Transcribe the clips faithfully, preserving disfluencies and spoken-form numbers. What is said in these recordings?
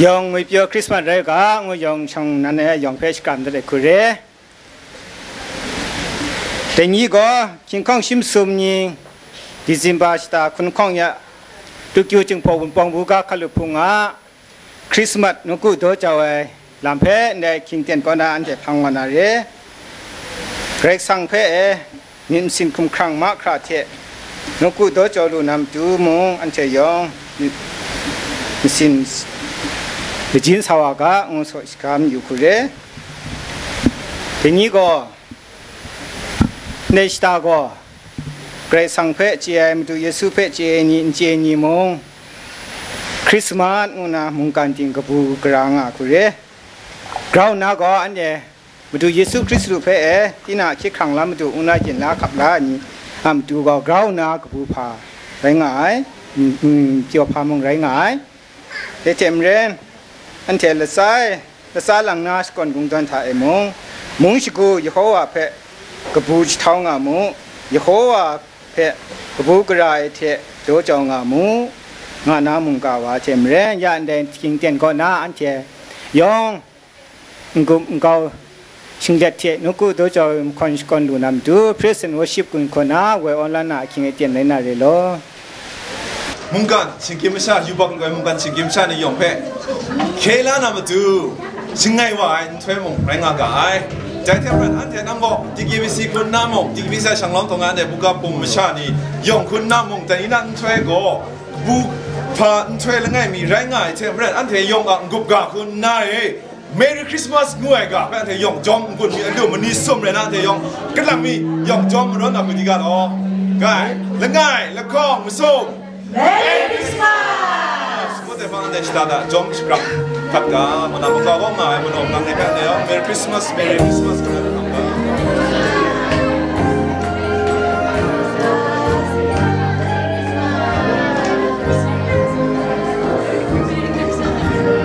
Yawng ngwi pyaw Christmas rai ga, ngu yawng shang nan e yawng hpe shakram dat ai hku re. Dai ni gaw, hkying hkawng shi masum ni, December shata hkun hkawng ya, Tokyo Jinghpaw Wunpawng buga hkalup hpung a, Christmas nawku daw jau ai lam hpe ndai hkying ten kaw na anhte hpang wa na re. Karai Kasang hpe e, myit masin hkumhkrang mahkra hte nawku daw jau lu na matu mung, anhte yawng myit masin lajin sa wa ga, ngu saw shaga mayu hku re. Dai ni gaw, ndai shata gaw, Karai Kasang hpe chye ai, Madu Yesu hpe chye ai ni, n chye ai ni mung, Christmas ngu na mungkan ting kabu gara nga hku re. Grau nna gaw, anhte Madu Yesu Hkristu hpe e, tinang a hkye hkrang la matu, n na yin la hkap la ai ni a matu gaw, grau nna kabu hpa rai nga ai, n, n, pyaw hpa mung rai nga ai. Dai hte maren, anhte latsa e, latsa lang na shakawn kungdawn hta e mung, mung shagu Yehowa hpe kabu jahtau nga mu, Yehowa hpe kabu gara ai hte daw jau nga mu, nga na mungga wa hte maren, ya ndai hkying ten kaw na anhte yawng n-gup n-gau shinglet hte nawku daw jau ai mahkawn shakawn lu na matu, praise and worship gun hkaw na, woi online na ahkying e ten lai na re law. Mungkan shinggyim masha, yubak n-goi mungkan shinggyim masha ni yawng hpe hkye la na matu, shangai wa ai nhtoi mung rai nga ga ai. Dai hte maren, anhte nang gaw T K B C hkun na mung, T K B C a shanglawng hkawng ai anhte buga bum masha ni yawng hkun na mung, dai ni na nhtoi gaw, bu hpa nhtoi langai mi rai nga ai hte maren, anhte yawng a n-gup ga hkun nna e, Merry Christmas ngu ai ga hpe anhte yawng jawm n-gun mi, a lu mani sum rai na, anhte yawng kalang mi yawng jawm marawn na hku di ga law. Ngai, langai, lahkawng, masum. Merry Christmas! Ngu dai hpang anhte shada da, jawm shakram hkat ga, muna makau bawng nga ai, muna nang hpe anhte yawng, Merry Christmas, Merry Christmas, ngu ai hpang ga.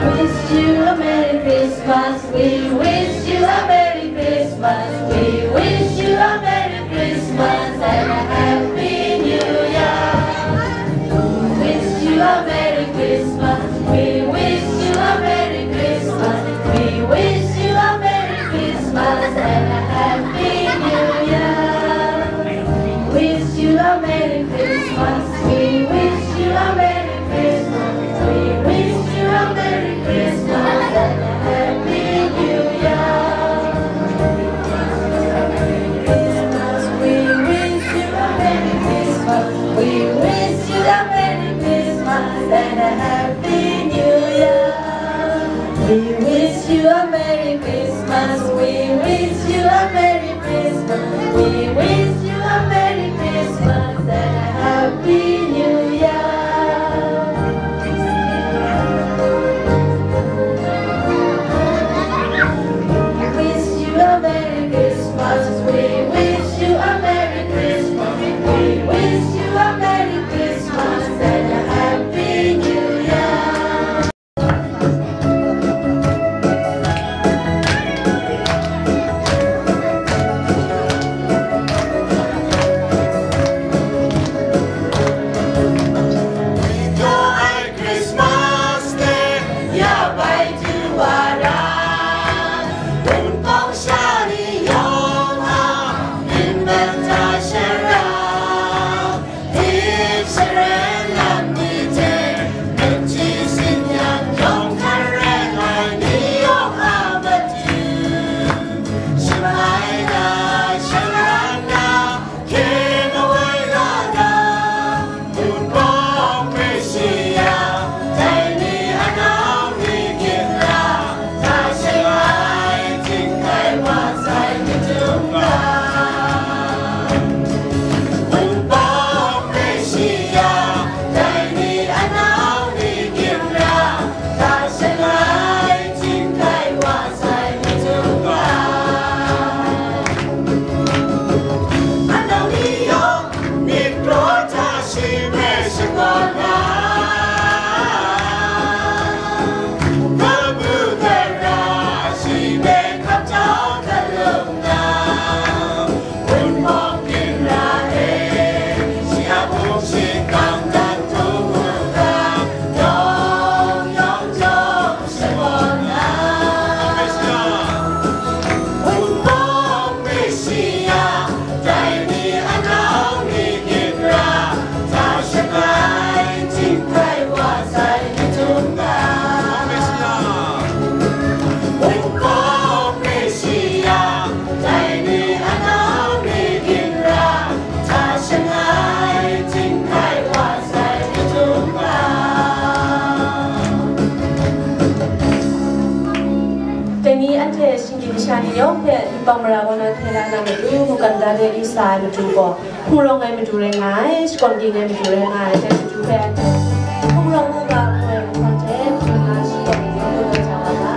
Wish you a Merry Christmas. We wish you a Merry Christmas. We wish you a Merry Christmas and a Happy New Year. We wish you a Merry Christmas. We wish you a Merry Christmas. We wish you a Merry Christmas and a Happy New Year. Wish you a Merry Christmas. We wish you a Merry Christmas. We wish you a Merry Christmas and a Happy New Year. Christmas, we wish you a Merry Christmas. We wish you a Merry Christmas and a Happy New Year. We wish you a Merry Christmas. We wish you a Merry Christmas. We wish you a Merry Christmas and a Happy New Year. We wish you a Merry Christmas. We wish you a Merry Christmas. We wish you a Merry Christmas and a Happy New Year. Dai ni anhte shinggyim masha ni yawng hpe yubak mara kaw na hte la na matu, mungkan da de yu sa ai matu gaw, hpung rawng ai matu rai nga ai, shakawn ging ai matu rai nga ai, dai matu hpe anhte hpung rawng u ga, ngu ai hpang hte, hpung na shakawn ging ngu ai hta wa ga.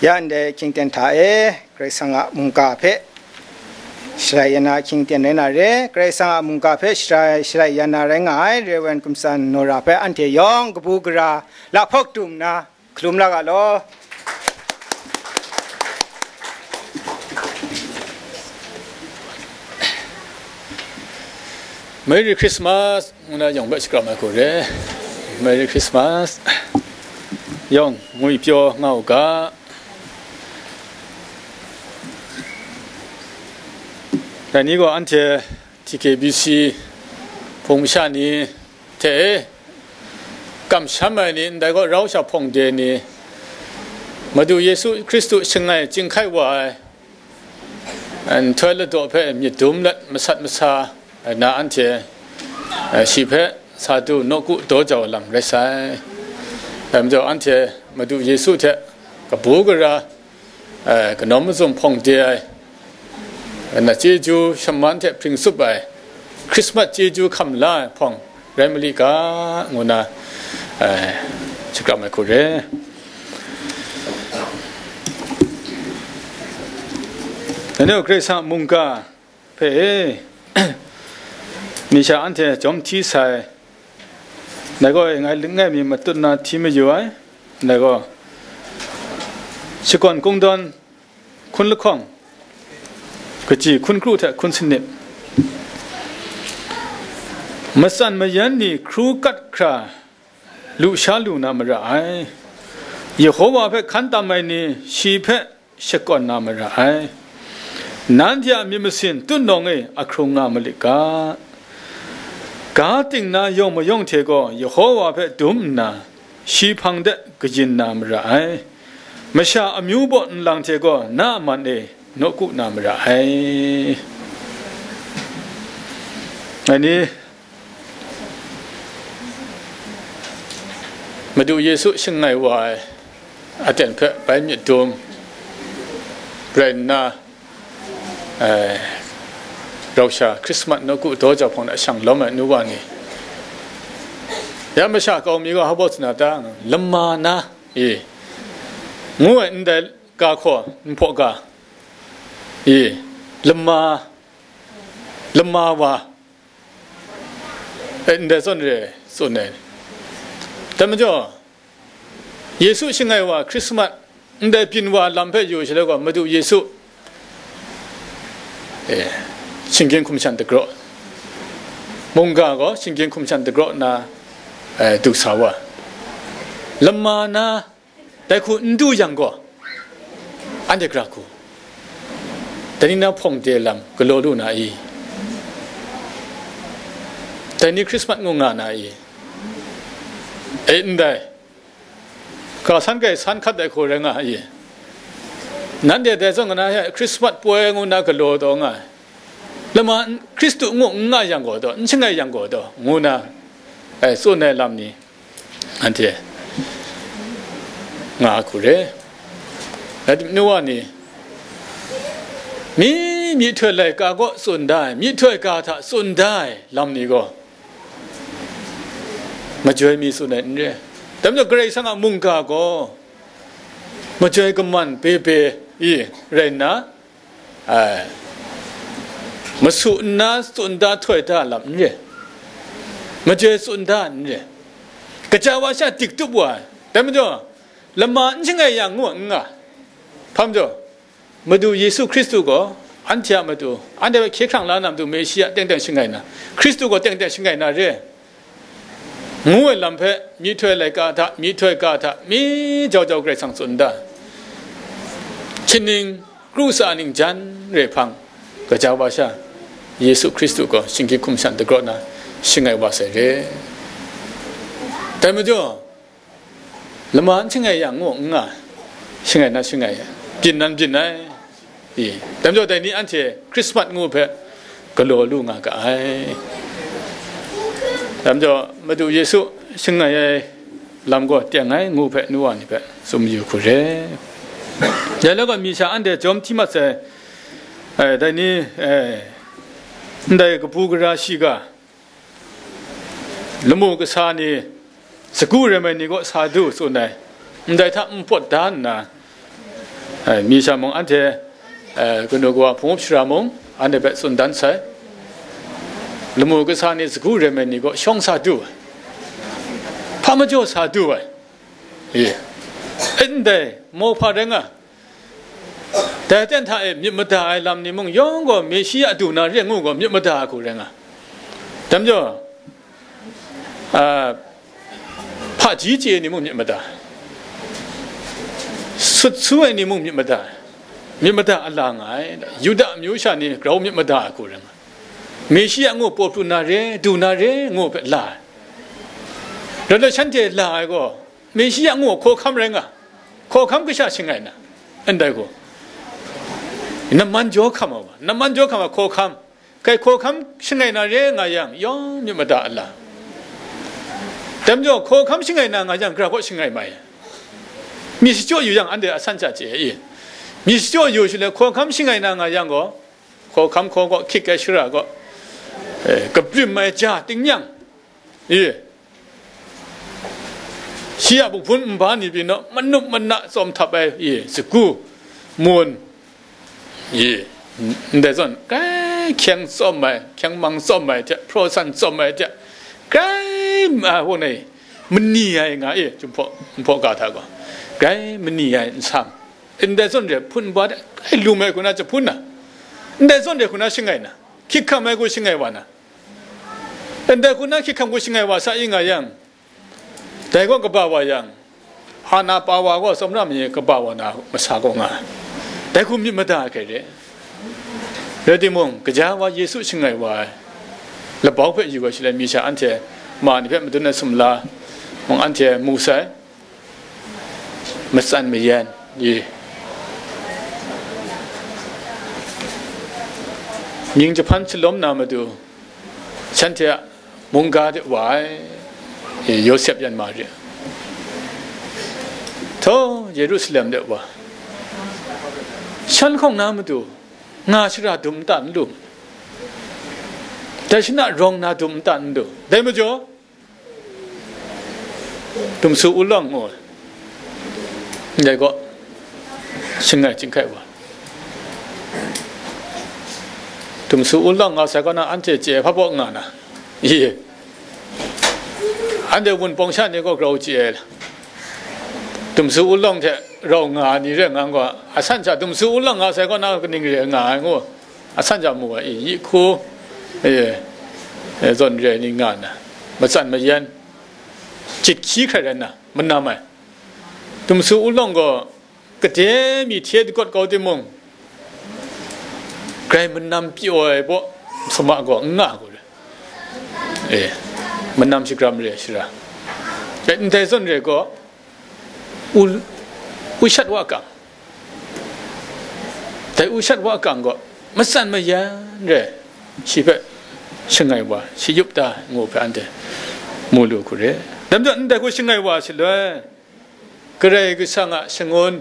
Ya ndai hkying ten hta e, Karai Kasang a mungga hpe sharai ya na hkying ten rai na re, Karai Kasang a mungga hpe sharai, sharai ya na rai nga ai, Reverend Kumsan Nora hpe anhte yawng kabu gara lahpawk dum nna, hkalum la ga law. Merry Christmas, ngu na yawng hpe shakram ai hku re. Merry Christmas. Yawng ngwi pyaw nga u ga. Dai ni gaw anhte T K B C hpung masha ni hte e, kamsham ai ni, ndai gaw rau sha hpawng de ni, Madu Yesu Hkristu shangai chyinghkai wa ai, nhtoi ladaw hpe myit dum let masat masa na anhte, eh, shi hpe sa du nawku daw jau lam rai sai. Dai majaw anhte Madu Yesu hte kabu gara, eh, kanau mazum hpawng de ai, na chyeju shaman hte hpring tsup ai, Krismas chyeju hkam la ai hpawng rai mali ga, ngu na, eh, shakram ai hku re. Nang Karai Kasang mungga hpe e, mi sha anhte jawm hti sai, dai gaw e ngai, ngai mi matut na hti mayu ai, dai gaw, shakawn kungdawn hkun lahkawng, kaji hkun kru hte hkun sanit, matsan mayan ni hkru kat hkra, lusha lu na mara ai. Yehowa hpe hkan tam ai ni shi hpe shakawn na mara ai. Nanhte a myit masin tutnawng e ahkrung nga malit ga. Ga ting na yawng mayawng hte gaw Yehowa hpe dum nna, shi hpang de kayin na mara ai. Masha amyu baw nlang hte gaw na a man e nawku na mara ai. Ai ni, Madu Yesu shangai wa ai aten hpe bai myit dum rai nna, eh, rau sha Krismas nawku daw jau hpawng hta shang lawm ai nu wa ni, ya masha kau mi gaw hpa baw sa na ta, lama na e, ngu ai ndai ga hkaw, nhpaw ga e, lama, lama wa, eh, ndai zawn re tsun ai. Dai majaw, Yesu shangai wa Krismas ndai byin wa lam hpe yu shaloi gaw, Madu Yesu, eh, shinggyim hkum shan dagraw, mungga gaw shinggyim hkum shan dagraw nna, eh, du sa wa, lama na, dai hku n du yang gaw, anhte gara hku, dai ni na hpawng de lam galaw lu na i? Dai ni Krismas ngu nga na i? E, ndai, ga san kai san hkat ai hku rai nga i? Nanhte dai zawn nga na hte Krismas poi ngu na galaw taw nga ai. Lama n-, Hkristu ngu n nga yang gaw taw, n shangai yang gaw taw, ngu na, eh, tsun ai lam ni, anhte nga hku re. Rai timung, nu wa ni, mi myihtoi laika kaw tsun da ai, myihtoi ga hta tsun da ai lam ni gaw, majoi mi tsun ai n re. Dai majaw, Karai Kasang a mungga gaw majoi kaman pe pe i rai nna, ai, masu nna tsun da htoi da lam n re, majoi tsun da n re, kaja wa sha dik tup wa ai. Dai majaw, lama n shangai yang ngu n nga. Hpa majaw, Madu Yesu Hkristu gaw anhte a matu, anhte hpe hkye hkrang la na matu, Meshiya teng teng shangai na, Hkristu gaw teng teng shangai na re, ngu ai lam hpe myihtoi laika hta, myihtoi ga hta mi jau jau Karai Kasang tsun da. Hkying ning, kru tsa ning jan re hpang, gaja wa sha, Yesu Hkristu gaw shinggyim hkum shan dagraw na shangai wa sai re. Dai majaw, lama n shangai yang ngu n nga, shangai na shangai, byin nan byin ai. I, dai majaw dai ni anhte Krismas ngu hpe galaw lu nga ga ai. Dai majaw Madu Yesu shangai ai lam gaw teng ai ngu hpe nu wa ni hpe tsun mayu hku re. Dai law gaw, mi sha anhte jawm hti mat sai, eh, dai ni, eh, ndai kabu gara shiga, lamu kasa ni, sagu rai mai ni kaw sa du tsun ai, ndai hta npawt da nna, Ai, mi sha mung anhte, eh, kanu kawa hpung up shara mung, anhte hpe tsun dan sai. Lamu kasa ni sagu rem ai ni gaw shawng sa du ai, hpa majaw sa du ai. E, ndai, mawhpa rai nga. Dai ten hta e myit mada ai lam ni mung yawng gaw, Meshiya du na re ngu gaw, myit mada ai hku rai nga. Dai majaw, a, hpaji chye ai ni mung myit mada, sut su ai ni mung myit mada, myit mada a la nga ai, Yuda amyu sha ni grau myit mada ai hku rai nga. Meshiya ngu paw pru na re, du na re, ngu hpe la ai. Rai law, shanhte la ai gaw, Meshiya ngu hkawhkam rai nga, hkawhkam kasha shangai na, ndai gaw, naman jaw hkam ai wa, naman jaw hkam ai hkawhkam, kai hkawhkam shangai na re nga yang, yawng myit mada a la. Dai majaw, hkawhkam shangai na nga yang, gara kaw shangai mai ai. Myit shachyaw yu yang, anhte a san sha chye ai i? Myit shachyaw yu shaloi, hkawhkam shangai na nga yang gaw, hkawhkam hkaw gaw, hkyit ai shara gaw, eh, kaprim ai ja tingnyang, i, shi a buhpun nba ni pyi naw, manup mana tsawm htap ai, i, sagu, mun, i, ndai zawn, grai hkyeng tsawm ai, hkyeng mang tsawm ai hte, hpraw san tsawm ai hte, grai, a, wun e, mani ai nga, i, Jinghpaw, Jinghpaw ga hta gaw, grai mani ai nsam, ndai zawn re hpun nba hte, grai lum ai hku na jahpun na, ndai zawn re hku na shangai na, hkyit hkam ai hku shangai wa na, ndai hku na hkyit hkam hku shangai wa sa i nga yang, dai gaw kaba wa yang, ana pa wa gaw tsawmra mi kaba wa na masa gaw nga ai. Dai hku myit mada ai hkrai re. Rai timung, kaja wa Yesu shangai wa ai, labau hpe yu ai shaloi, mi sha anhte ma ni hpe madun ai sumla mung anhte mu sai, matsan mayan, i, mying jahpan shalawm na matu, shanhte a mungga de wa ai, i, Yawsep yan Mari, htaw Yerusalem de wa, shan hkawng na matu, nga shara dum nta n lu, dai shana rawng na dum nta n lu, dai majaw, Dumsu ulawng ngu ai, ndai gaw shangai chyinghkai wa. Dumsu ulawng nga sai kaw na, anhte chye hpa baw nga na, i, anhte wunpawng sha ni gaw grau chye ai. Dumsu ulawng hte rau nga ai ni rai nga gaw, a san sha dumsu ulawng nga sai kaw na, kaning re nga ai ngu, a san sha mu ai, i, yi hku, e, e, zawn re ai ni nga nna, matsan mayan, jit hkyi hkrai rai nna, manam ai. Dumsu ulawng gaw, kade mi hte dagawt kau timung, grai manam pyaw ai baw, suma gaw n nga ai hku re. E, manam shagram re ai shara. E, ndai zawn re gaw, u, ushat wa kang. Dai ushat wa kang gaw, matsan mayan re, shi hpe shangai wa, shayup ta ngu hpe anhte mu lu hku re. Dai majaw, ndai hku shangai wa shaloi, Karai Kasang a shangun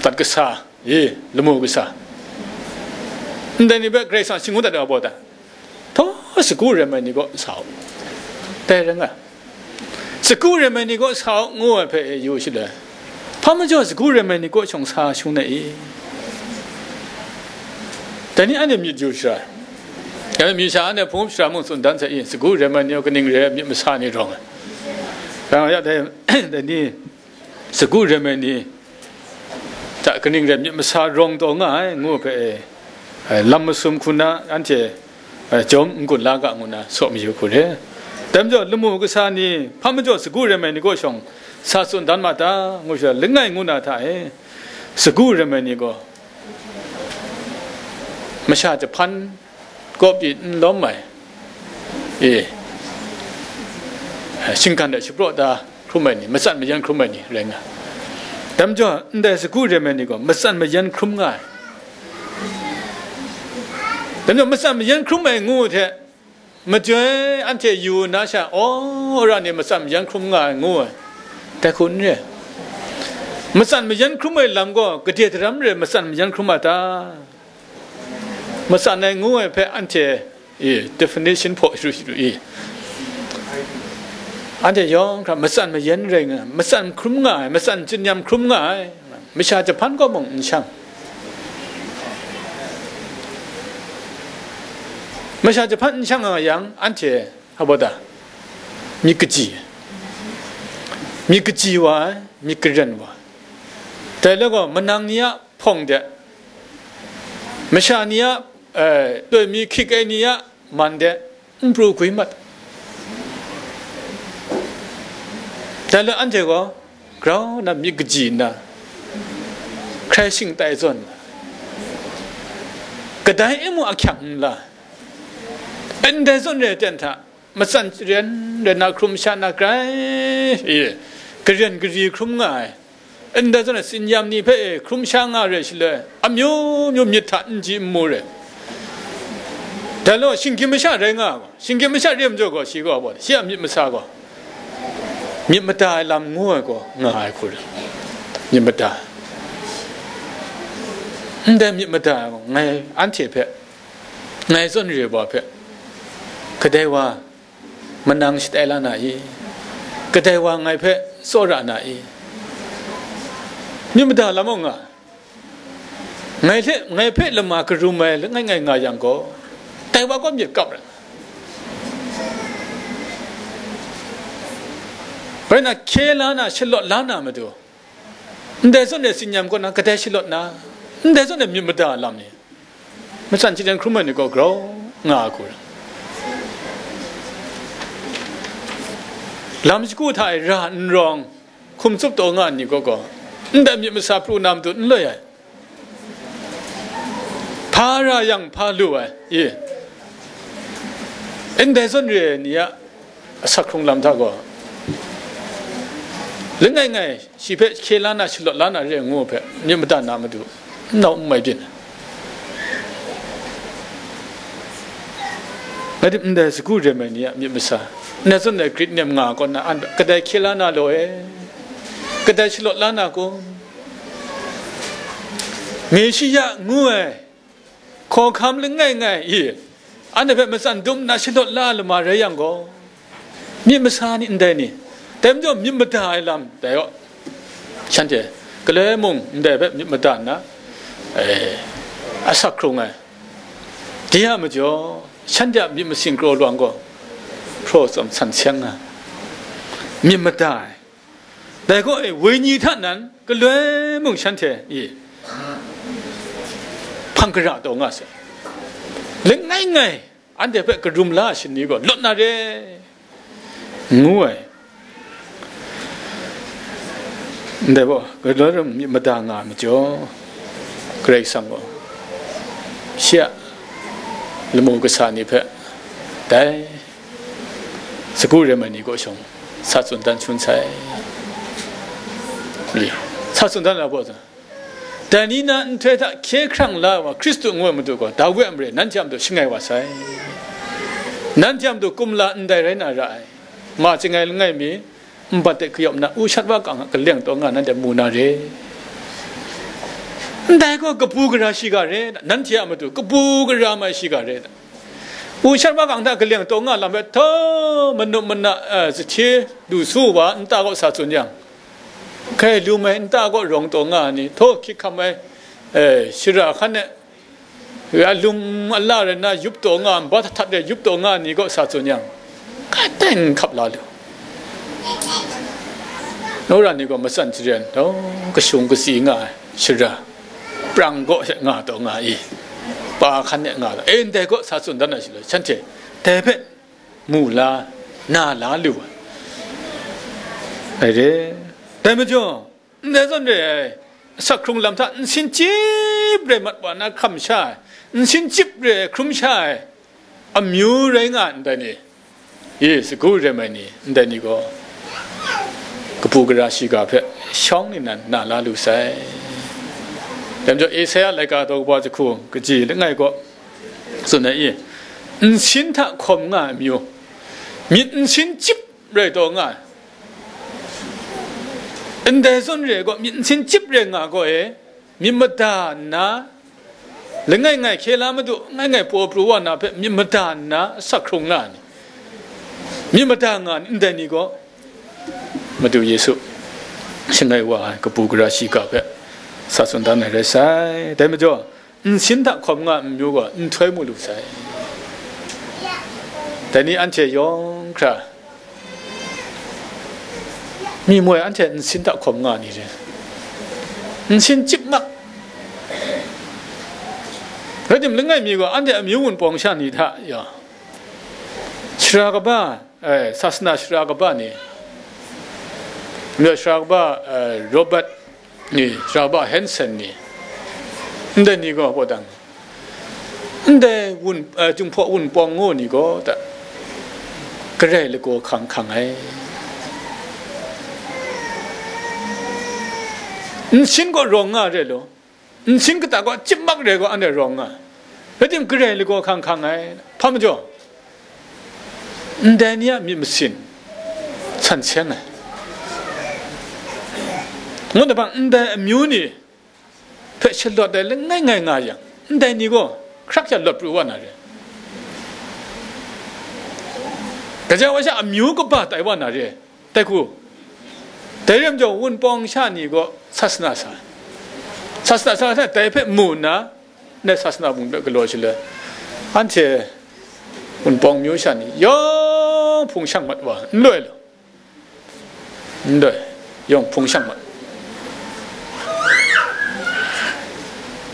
dat kasa, i, lamu kasa, ndai ni hpe Karai Kasang shangun dat ai baw ta? Htaw sagu rem ai ni kaw sa u. Dai rai nga, sagu rem ai ni kaw sa u ngu ai hpe e yu shaloi, hpa majaw sagu rem ai ni kaw shawng sa shangun ai i? Dai ni anhte myit yu shara, dai mi sha anhte hpung up shara mung tsun dan sai i, sagu rem ai ni kaw kaning re ai myit masa ni rawng ai. Rai nga ya, dai, dai ni, sagu rem ai ni hta kaning rai myit masa rawng taw nga ai, ngu hpe, e, e, lam masum hku na anhte, e, jawm n-gun la ga ngu na saw mayu hku re. Dai majaw, lamu kasa ni hpa majaw sagu rem ai ni kaw shawng sa tsun dan ma ta, ngu sha, langai ngu na hta e, sagu rem ai ni gaw, masha jahpan kaw pyi n lawm ai, e, shinggan de shapraw da hkrum ai ni, matsan mayan hkrum ai ni rai nga. Dai majaw, ndai sagu rem ai ni gaw, matsan mayan hkrum nga ai. Dai majaw, matsan mayan hkrum ai ngu hte, majoi anhte yu na sha, aw, ra ni matsan mayan hkrum nga ai ngu ai, dai hku n re. Matsan mayan hkrum ai lam gaw, gade daram re matsan mayan hkrum a ta? Matsan ai ngu ai hpe anhte, e, definition hpaw sharu sharu i, anhte yawng hkra matsan mayan rai nga, matsan hkrum nga ai, matsan chyinghkam hkrum nga ai. masha jahpan kaw mung n shang. Masha jahpan n shang nga yang, anhte, haba da, myit kaji, myit kaji wa ai, myit karen wa ai. Dai le gaw, manang ni a hpawng de, masha ni a, eh, loi mi hkyik ai ni a man de, n pru gwi mat. Dai le anhte gaw, grau na myit kaji nna, hkrai shingtai zawn, kadai e mu ahkyang n la, ndai zawn re ai ten hta, matsan ren ren na hkrum sha na grai, e, karen kari hkrum nga ai. Ndai zawn na tsinyam ni hpe, e, hkrum sha nga re shaloi, amyu myu myit hta n ji n mu re. Dai law, shinggyim masha rai nga ai gaw, shinggyim masha re majaw gaw, shi gaw, shi a myit masa gaw, myit mada ai lam ngu ai gaw, nga ai hku rai. Myit mada. Ndai myit mada ai gaw, ngai anhte hpe, ngai zawn re wa hpe, kadai wa manang shatai la na i? Kadai wa ngai hpe tsawra na i? Myit mada lam mung nga, ngai hte, ngai hpe lama karum ai langai ngai nga yang gaw, dai wa gaw myit kap ra. Rai na, hkye la na, shalawt la na matu, ndai zawn e tsinyam kaw na kadai shalawt na, ndai zawn e myit mada lam ni, matsan chyaren hkrum ai ni gaw grau nga ai hku rai. Lam shagu hta e ra n rawng, hkum tsup taw nga ai ni gaw gaw, ndai myit masa pru na matu n loi ai. Hpa ra yang hpa lu ai, i? Ndai zawn re ai ni a asak hkrung lam hta gaw, langai ngai shi hpe hkye la na, shalawt la na re ai ngu hpe myit mada na matu, n nau n mai byin. Ngai hte ndai sagu rem ai ni a myit masa, ndai zawn e grit nem nga kaw na, an hpe kadai hkye la na law e? Kadai shalawt la na kun? Mesia ngu ai hkawhkam langai ngai i, anhte hpe matsan dum nna shalawt la ai lama rai yang gaw, myit masa ni ndai ni, dai majaw myit mada ai lam dai gaw, shanhte galoi mung ndai hpe myit mada nna, eh, asak hkrung ai. De a majaw, shanhte a myit masin kraw lawang gaw, hpraw tsawm san seng nga, myit mada ai. Dai gaw e, wenyi hta nan galoi mung shanhte e hpang gara taw nga sai. Langai ngai anhte hpe karum la ai shani gaw lawt na re, ngu ai. Ndai gaw, galoi mung myit mada nga ai majaw, Karai Kasang gaw shi a lamu kasa ni hpe dai sagu rem ai ni kaw shawng sa tsun dan shangun sai. Sa tsun dan ai gaw, dai ni na nhtoi hta hkye hkrang la ai wa Hkristu ngu ai Madu gaw, Dawi a mare nanhte a matu shangai wa sai. Nanhte a matu kumla ndai rai na ra ai. Ma chyangai langai mi, nbat de kayawp na, u shat wa kang a kaleng taw nga nanhte mu na re. Ndai gaw kabu gara shiga re, nanhte a matu kabu gara mai shiga re. U shat wa kang hta kaleng taw nga lam hpe, htaw manup mana, eh, sahte du su wa nta kaw sa tsun yang, hkai lum ai nta kaw rawng taw nga ai ni, htaw hkyik hkam ai, eh, shara hkan e, alum ala rai nna yup taw nga, nba htat htat de yup taw nga ai ni kaw sa tsun yang, kadai n hkap la lu. Nora ni gaw matsan chyaren, oh, kashung kasi nga ai shara, prang kaw she nga taw nga i, pa hkan e nga taw, e, ndai kaw sa tsun dan ai shaloi, shanhte dai hpe mu la, na la lu ai. Ai re, dai majaw, ndai zawn re ai, asak hkrung lam hta nsin chyip re mat wa na hkam sha ai, nsin chyip re ai hkrum sha ai amyu rai nga ai ndai ni, i, sagu rem ai ni, ndai ni gaw kabu gara shiga hpe shawng ningnan na la lu sai. Dai majaw, Esaia laika daw kaba jahku kaji langai gaw tsun ai, i, nsin hta hkawm nga ai amyu, myit nsin chyip rai taw nga ai. Ndai zawn re ai gaw, myit nsin chyip rai nga gaw e, myit mada nna, langai ngai hkye la madu, ngai ngai paw pru wa na hpe myit mada nna asak hkrung nga ai ni, myit mada nga ai ni, ndai ni gaw Madu Yesu shangai wa ai kabu gara shiga hpe sa tsun dan ai rai sai. Dai majaw, nsin hta hkawm nga ai amyu gaw nhtoi mu lu sai. Dai ni anhte yawng hkra, mi moi anhte nsin hta hkawm nga ni re, nsin chyip mak. Rai tim, langai mi gaw anhte amyu wunpawng sha ni hta ya, sara kaba, eh, sasana sara kaba ni, sara kaba, eh, Robert ni, sara kaba Hanson ni, ndai ni gaw, gaw dang, ndai wun, eh, Jinghpaw wunpawng ngu ni gaw ta, garai lagaw hkang hkang ai. Nsin gaw rawng nga re law, nsin kata gaw chyip mak re gaw, anhte rawng nga. Rai tim, garai lagaw hkang hkang ai. Hpa majaw, ndai ni a myit masin san seng ai. Ngut na bang, ndai amyu ni hpe shalawt ai langai ngai nga yang, ndai ni gaw hkrak sha lawt pru wa na re. Gaja wa sha amyu kaba tai wa na re. Dai hku, dai rai majaw, wunpawng sha ni gaw sasana sa, sasana sa, sa dai hpe mu nna, ndai sasana bung hpe galaw shaloi, anhte wunpawng myu sha ni yawng hpung shang mat wa, n loi law, n loi, yawng hpung shang mat.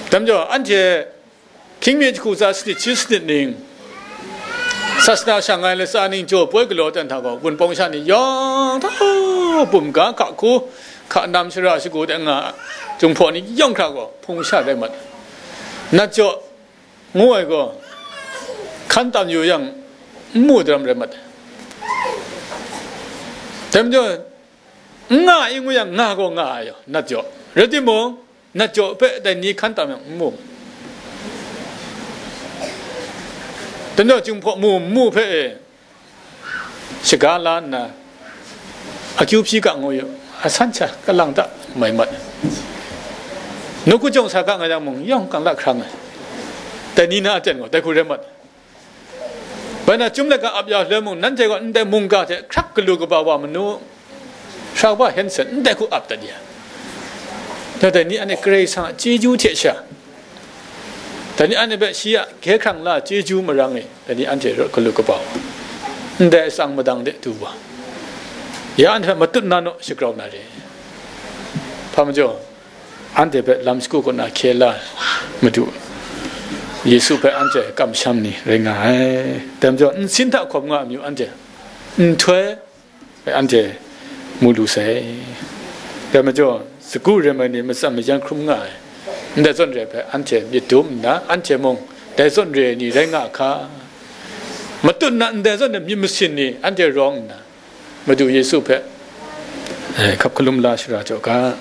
Dai majaw, anhte hkying mi jahku tsa sanit shi sanit ning, sasana shang ai latsa ning jaw poi galaw ten hta gaw, wunpawng sha ni yawng hta, bum ga, hka hku, hka nam, shara shagu de nga, Jinghpaw ni yawng hkra gaw hpung sha rai mat. Nat jaw ngu ai gaw, hkan tam yu yang, n mu daram rai mat. Dai majaw, n nga ai ngu yang, nga gaw nga ai yaw, nat jaw. Rai timung, nat jaw hpe dai ni hkan tam yang n mu. Dai majaw, Jinghpaw mu n mu hpe e, shaga la nna, akyu hpyi ga ngu yu, asan sha kalang ta mai mat. Nawku jawng sa ga nga yang mung, yawng kang la hkrang ai. Dai ni na aten gaw, dai hku rai mat. Bai na, Chyum laika ap ya loi mung, nanhte gaw ndai mungga hte hkrak galu kaba wa manu, sara kaba Hanson ndai hku ap dat ya. Dai ni anhte Karai Kasang a chyeju hte sha, dai ni anhte hpe shi a hkye hkrang la chyeju marang e, dai ni anhte rawt galu kaba wa, ndai atsang madang de du wa, ya anhte hpe matut na naw shagrau na re. Hpa majaw, anhte hpe lam shagu kaw na hkye la ai Madu Yesu hpe anhte kamsham ni rai nga ai. Dai majaw, nsin hta hkawm nga ai amyu anhte nhtoi hpe anhte mu lu sai. Dai majaw, sagu rem ai ni matsan mayan hkrum nga ai, ndai zawn re ai hpe anhte myit dum nna, anhte mung dai zawn re ai ni rai nga a hka? Matut na ndai zawn re myit masin ni anhte rawng nna, Madu Yesu hpe, eh, hkap hkalum la shara jaw ga.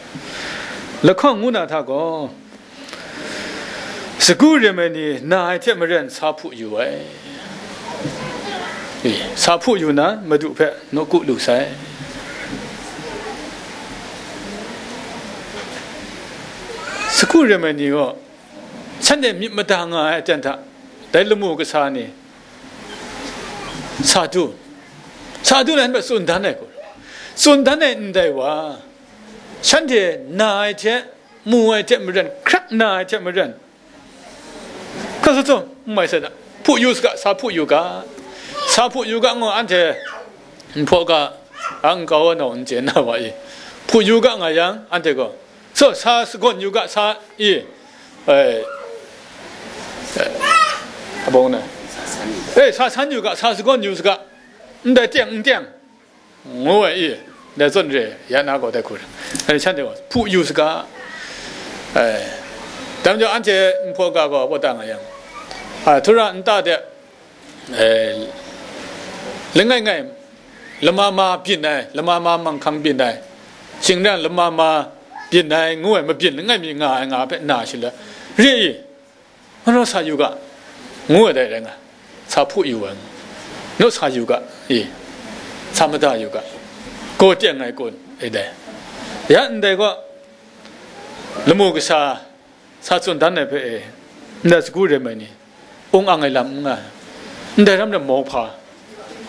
Lahkawng ngu na hta gaw, sagu rem ai ni na ai hte maren sa hpu yu ai. Eh, sa hpu yu na, Madu hpe nawku lu sai. Sagu rem ai ni gaw, shanhte myit mada nga ai aten hta, dai lamu kasa ni, sa du, sa du na, shanhte tsun dan ai gaw, tsun dan ai ndai wa, shanhte na ai hte, mu ai hte maren, hkrak na ai hte maren, hkra sa tsun, n mai sai da, hpu yu saga, sa hpu yu ga, sa hpu yu ga ngu anhte, nhpaw ga, a nkau a nau n chye na wa i, hpu yu ga nga yang, anhte gaw, so, sa sagawn yu ga, sa i, eh, eh, abong na, eh, sa san yu ga, sa sagawn yu saga, ndai teng, n teng, ngu ai i, ndai zawn re, ya na gaw dai hku, eh, shanhte gaw, hpu yu saga, eh, dai majaw anhte nhpaw ga gaw, wa ta nga yang, ah, htura nta de, eh, langai ngai, lama ma byin ai, lama ma manghkang byin ai, shingran lama ma byin ai, ngu ai mabyin langai mi nga ai nga hpe na shi la, re i, manu sa yu ga, ngu ai dai rai nga, sa hpu yu ai, nu sa yu ga, i, sa mada yu ga, gaw teng ai kun, e dai, ya ndai gaw, lamu kasa, sa tsun dan ai hpe e, ndai sagu rem ai ni, ung ang ai lam n nga ai, ndai ram rai mawhpa,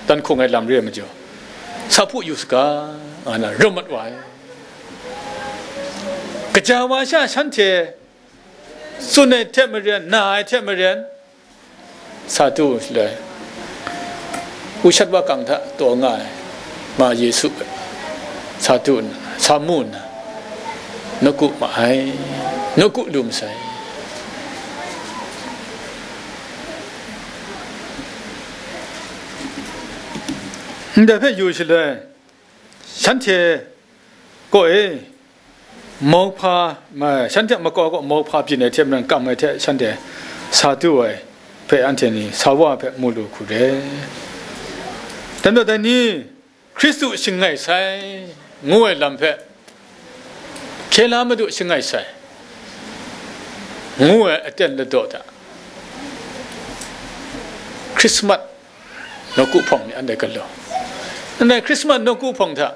dan hkung ai lam re ai majaw, sa hpu yu saga, nga na rawt mat wa ai. Kaja wa sha shanhte tsun ai hte maren, na ai hte maren, sa du shaloi, ushat wakang hta taw nga ai ma Yesu hpe sa du nna, sa mu nna, nawku ma ai, nawku lu masai. Ndai hpe yu shaloi, shanhte kaw e, mauhpa, ma, shanhte a makau kaw mauhpa byin ai hte maren kam ai hte shanhte sa du ai hpe anhte ni sa wa hpe mu lu hku re. Dan daw dai ni, Hkristu shangai sai ngu ai lam hpe, hkye la Madu shangai sai ngu ai aten ladaw hta, Hkrismat nawku hpawng ni anhte galaw. Ndai Hkrismat nawku hpawng hta,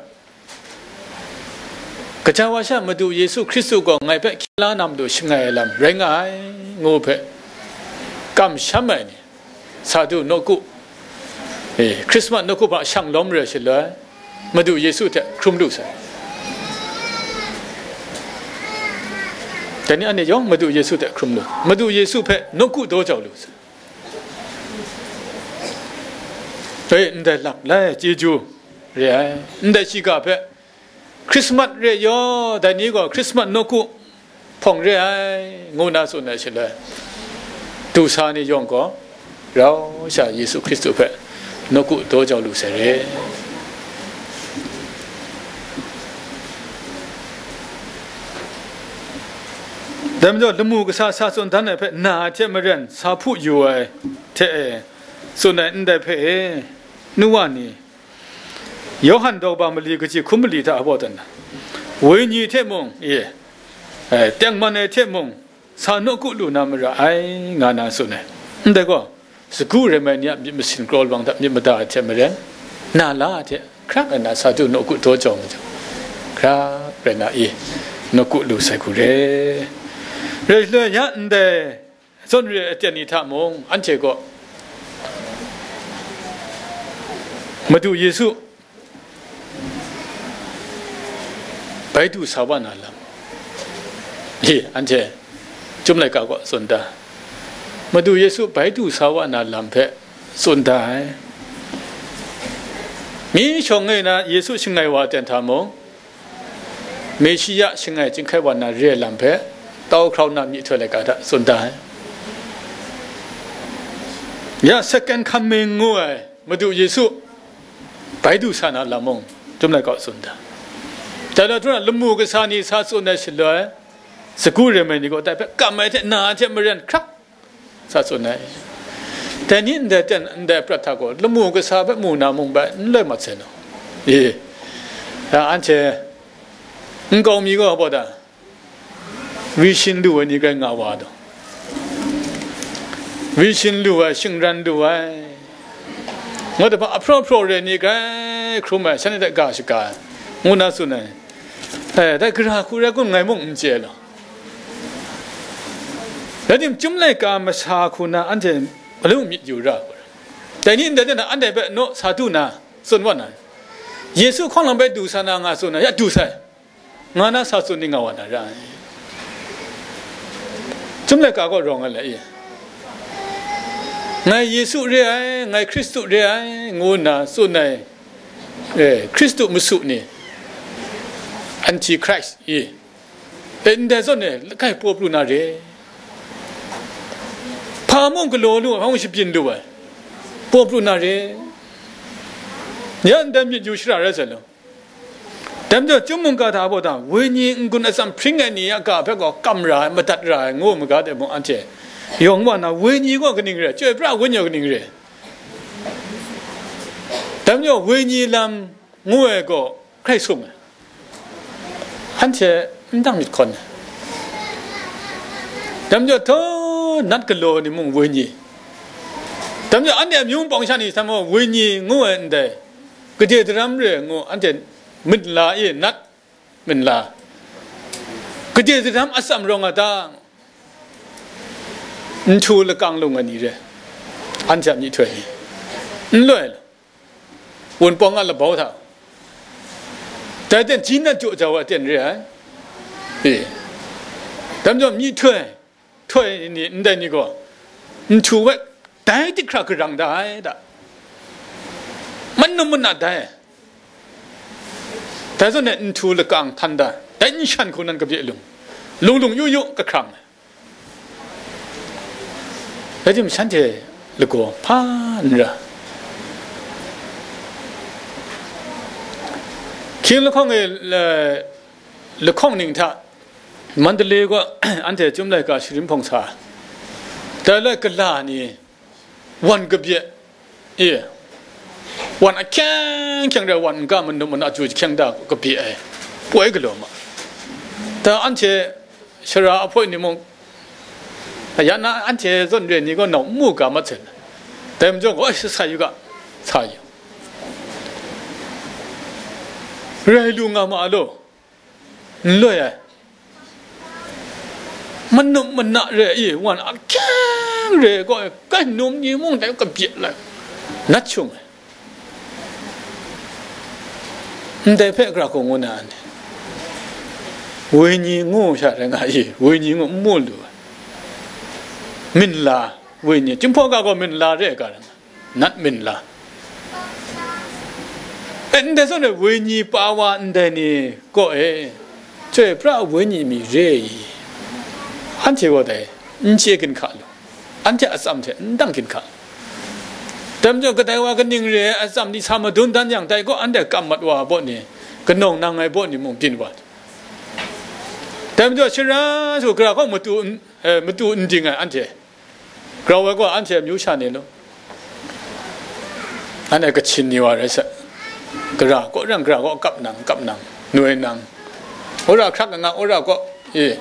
kaja wa sha Madu Yesu Hkristu gaw ngai hpe hkye la na majaw shangai ai lam rai nga ai, ngu hpe kamsham ai ni, sa du nawku, e, Hkrismat nawku hpang shang lawm re shaloi, Madu Yesu hte hkrum lu sai. Dai ni anhte yawng Madu Yesu hte hkrum lu, Madu Yesu hpe nawku daw jau lu sai. E, ndai lap lai chyeju re ai, ndai shiga hpe Hkrismat re yaw, dai ni gaw Hkrismat nawku hpawng re ai, ngu na tsun ai shaloi, du sa ni yawng gaw rau sha Yesu Hkristu hpe nawku daw jau lu sai re. Dai majaw, lamu kasa sa tsun dan ai hpe na ai hte maren sa hpu yu ai hte e, tsun ai ndai hpe e, nu wa ni, Yawhan daw ba mali kaji hkum mali hta hpaw dan na, wenyi hte mung, e, e, tengman ai hte mung, sa nawku lu na mara ai, nga na tsun ai. Ndai gaw, sagu rai mai ni a myit masin kraw lawang hta myit mada ai hte maren, na la hte hkrak ai na sa du nawku daw jau majaw, hkrak rai na i, nawku lu sai hku re. Rai shaloi ya ndai, zawn re ai aten ni hta mung, anhte gaw Madu Yesu bai du sa wa na lam, e, anhte Chyum laika gaw tsun da, Madu Yesu bai du sa wa na lam hpe tsun da ai. Mi shawng e na Yesu shangai wa aten hta mung, Meshiya shangai chyinghkai wa na re ai lam hpe, tau hkrau na myihtoi laika hta tsun da ai. Ya second coming ngu ai Madu Yesu bai du sa na lam mung, Chyum laika gaw tsun da. Dai na htu na lamu kasa ni sa tsun ai shaloi, sagu rai mai ni gaw dai hpe kam ai hte na ai hte maren hkrak sa tsun ai. Dai ni ndai ten, ndai prat hta gaw lamu kasa hpe mu na mung bai n loi mat sai naw? E, ya anhte nkau mi gaw hpaw da, vision lu ai ni grai nga wa taw, vision lu ai, shingran lu ai, ngut hpa ahpraw hpraw re ni grai hkrum ai, shanhte hta ga shaga ai, ngu na tsun ai. E, dai gara hku rai kun ngai mung n chye law. Rai tim, Chyum laika masa hku na anhte mung myit yu ra. Dai ni ndai de na anhte hpe naw sa du na tsun wa na, Yesu hkawng lang bai du sa na nga tsun na, ya du sai, nga na sa tsun ni nga wa na ra ai. Chyum laika gaw rawng ai le, e, ngai Yesu re ai, ngai Hkristu re ai, ngu nna tsun ai, e, Hkristu masu ni, antichrist, e, e, ndai zawn e, langai paw pru na re. Hpa mung galaw lu ai, hpa mung shabyin lu ai, paw pru na re. Ya ndai myit yu shara rai sai law. Dai majaw, Chyum mungga hta baw da, wenyi n-gun atsam hpring ai ni a ga hpe gaw kam ra ai, madat ra ai, ngu maga de mung, anhte yawng wa na, wenyi gaw kaning re, chyoi pra wenyi gaw kaning re. Dai majaw, wenyi lam ngu ai gaw hkrai sung ai, anhte n dang myit hkawn ai. Dai majaw, htaw nat galaw ni mung wenyi, dai majaw, anhte amyu pawng sha ni hta mung wenyi ngu ai ndai, gade daram re ngu, anhte myit la e nat, myit la, gade daram atsam rawng a ta, nhtu lakang lung ai ni re, anhte a myihtoi ni, n loi law, Wunpawng a labau hta, dai ten, ji nat jaw jau ai aten re ai, e, Dai majaw myihtoi, htoi ni, ndai ni gaw, nhtu we dai tik hkra garang da ai da. Manum mana dai. Dai zawn e nhtu lakang htan da, dai nshan hku nan kabye lung, lung lung yu yu kahkrang ai. Rai tim, shanhte lagaw hpa n ra. Hkying lahkawng e, la-, lahkawng ning hta, Mandalay kaw anhte Chyum laika sharin hpawng sa, dai lai gala ni wan kabye, e, wan ahkyeng hkyeng re, wan n ga, manum mana chyu jahkyeng da kabye ai, poi galaw ma. Da anhte shara ahpoi ni mung, ya na anhte zawn re ni gaw nau n mu ga mat sai. Dai majaw gaw, "Oi, sa yu ga, sa yu, rai lu nga ma a law, n loi ai, manum mana re, i, wan ahkyeng re gaw, kai num ni mung dai kabye lai, nat shung ai." Ndai hpe gara hku ngu na ni? Wenyi ngu sha rai nga i, wenyi ngu n mu lu ai. Minla, wenyi, Jinghpaw ga gaw minla re ga rai nga, nat minla. E, ndai zawn e wenyi pa wa ndai ni kaw e, chyoi pra wenyi mi re i? Anhte gaw dai n chye ginhka lu. Anhte atsam hte n dang ginhka. Dai majaw kadai wa kaning re ai atsam ni sa madun dan yang, dai gaw anhte kam mat wa ai baw ni, kanawng nang ai baw ni mung byin wa. Dai majaw shara su gara gaw matu n-, eh, matu n ding ai anhte. Grau ai gaw anhte amyu sha ni law. Anhte kachin ni wa rai sa. Gara kaw rang, gara kaw kap nang, kap nang, noi nang. Wora hkrak nga, wora kaw, e.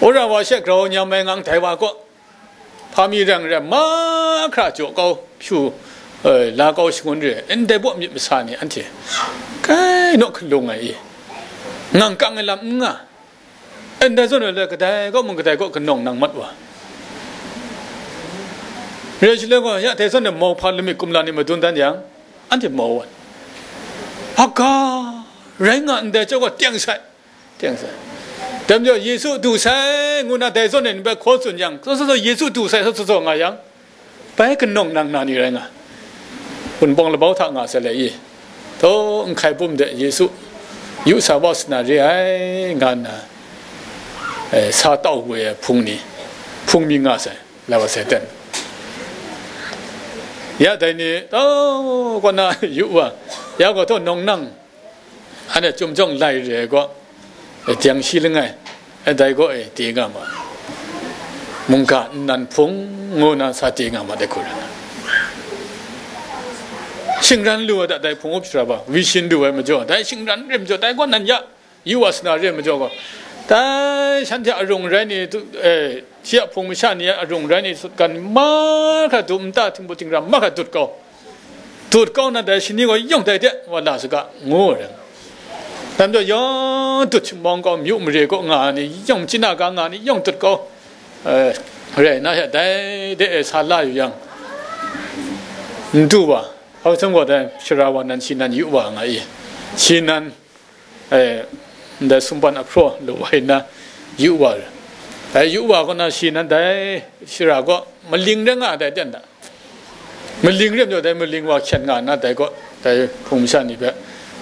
Wora wa she grau nyam ai ngang dai wa kaw. Hpa mi rang rai, mahkra jaw kau, hpyu, eh, la kau shangun re, ndai baw myit masa ni anhte kai naw hkalung ai i, ngang kang ai lam n nga. Ndai zawn ai le, kadai kaw mung kadai kaw kanawng nang mat wa. Re shaloi gaw, ya dai zawn ai mauhpa lamik kumla ni madun dan yang, anhte mau ai. Aga, rai nga ndai chyawm gaw teng sai. Teng sai. Dai majaw Yesu du sai ngu na dai zawn e ni bai hkaw tsun yang, saw saw saw Yesu du sai saw saw saw nga yang, bai kanawng nang na ni rai nga. Wunpawng labau hta nga sai le i, taw, nhkai bum de Yesu yu sa wa sa na re ai, nga nna, eh, sa tau we ai hpung ni, hpung mi nga sai, la wa sai ten. Ya dai ni, taw, kaw na yu wa, ya gaw taw nawng nang, anhte Chyum jawng lai re ai gaw, e, jeng shi langai, e, dai gaw, e, de nga ma, mungga nnan hpung ngu na sa de nga ma, dai hku rai nga. Shingran lu ai da, dai hpung up shara ba, vision lu ai majaw, dai shingran re majaw, dai gaw nan ya yu wa sa na re majaw gaw, dai shanhte arung rai ni, tu, e, shi a hpung masha ni a arung rai ni sutgan mahkra dum nta, htingbu htingram mahkra dut kau. Dut kau na dai shani gaw yawng dai de wa la saga, ngu ai. Dai majaw yawng dut shamawng kau, myu mare kaw nga ai ni, yawng chyeju ga nga ai ni, yawng dut kau, eh, rai na sha, dai de e sa la yu yang, n du wa, hpa zawn gaw dai shara wa nan shi nan yu wa nga i, shi nan, eh, ndai sumpan ahpraw lu wa nna yu wa ai. Dai yu wa kaw na shi nan dai shara gaw maling rai nga ai dai ten da. Maling re majaw, dai maling wa hkyen nga nna, dai gaw, dai hpung masha ni hpe,